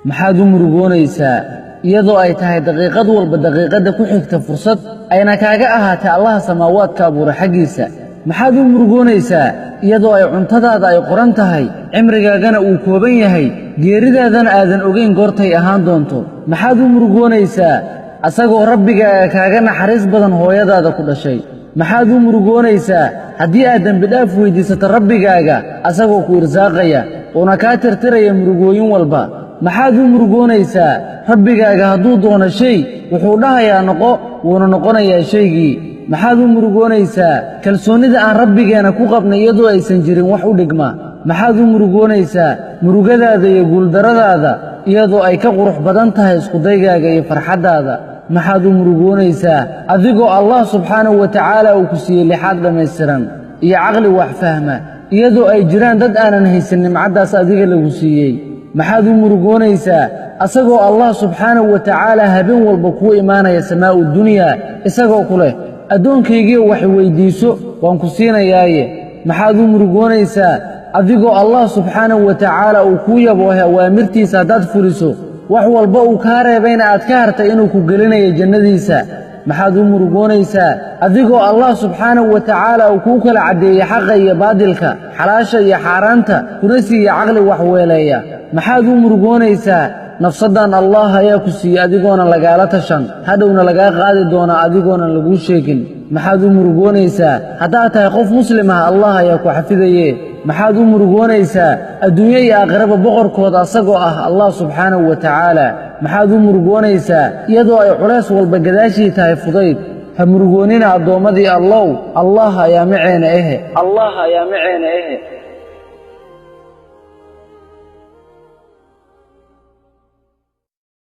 Maxaad u murugoonaysaa iyadoo ay tahay daqiiqad walba daqiiqadda ku xigta fursad ayna kaaga ahaatay Allaha samaawaadka abuura xaggiisa? Maxaad u murugoonaysaa iyadoo ay cuntadaada ay qoran tahay, cimrigaagana uu kooban yahay, geeridaadana aadan ogayn goortay ahaan doonto? Maxaad u murugoonaysaa asagoo Rabbigaaga kaaga naxariis badan hooyadaada ku dhashay? Maxaad u murugoonaysaa haddii aad dembidhaaf weyddiisato Rabbigaaga, asagoo ku irsaaqaya uuna kaa tirtiraya murugooyin walba? Maxaad u murugoonaysaa? Rabbigaaga hadduu doono shay, wuxuu dhahayaa "noqo", wuuna noqonayaa shaygii. Maxaad u murugoonaysaa kalsoonnida aan Rabbigeena ku qabnay iyadoo aysan jirin wax u dhigma? Maxaad u murugoonaysaa murugadaada iyo guuldarradaada iyadoo ay ka qurux badan tahay iskudaygaaga iyo farxaddaada? Maxaad u murugoonaysaa adigoo Allah subxaanahu wa tacaala uu ku siiyey lixaad dhammaystiran iyo caqli wax fahma, iyadoo ay jiraan dad aanan haysan nimcaddaas adiga lagu siiyey? Maxaad u murugoonaysaa asagoo Allah subxaanahu wa tacaala habeen walba kuu imaanaya samaa'u dunyaa, isagoo ku leh: "Addoonkaygiyo, wax weyddiiso, waan ku siinayaaye"? Maxaad u murugoonaysaa adigoo Allah subxaanahu wa tacaala uu kuu yaboohay awaamirtiisa haddaad fuliso, wax walba uu kaa reebayna aad ka hartay, inuu ku gelinayo jannadiisa? Maxaad u murugoonaysaa adigoo Allah subxaanahu wa tacaala uu kuu kala caddeeyey xaqa iyo baadilka, xalaasha iyo xaaraanta, kuna siiyey caqli wax weeleeya? Maxaad u murugoonaysaa nafsaddan Allah ayaa ku siiyey adigoonan lagaala tashan, hadhowna lagaa qaadi doonaa adigoonan laguu sheegin? Maxaad u murugoonaysaa haddaad tahay qof muslim ah? Allah ayaa ku xafidaye. Maxaad u murugoonaysaa adduunyo iyo aakhiraba boqorkooda asagoo ah Allah subxaanahu wa tacaala? Maxaad u murugoonaysaa iyadoo ay culays walba gadaashii tahay fudayd? Ha murugoonina, addoommadii Allow, Allah ayaa maceena ehe. Allah ayaa maceena ehe.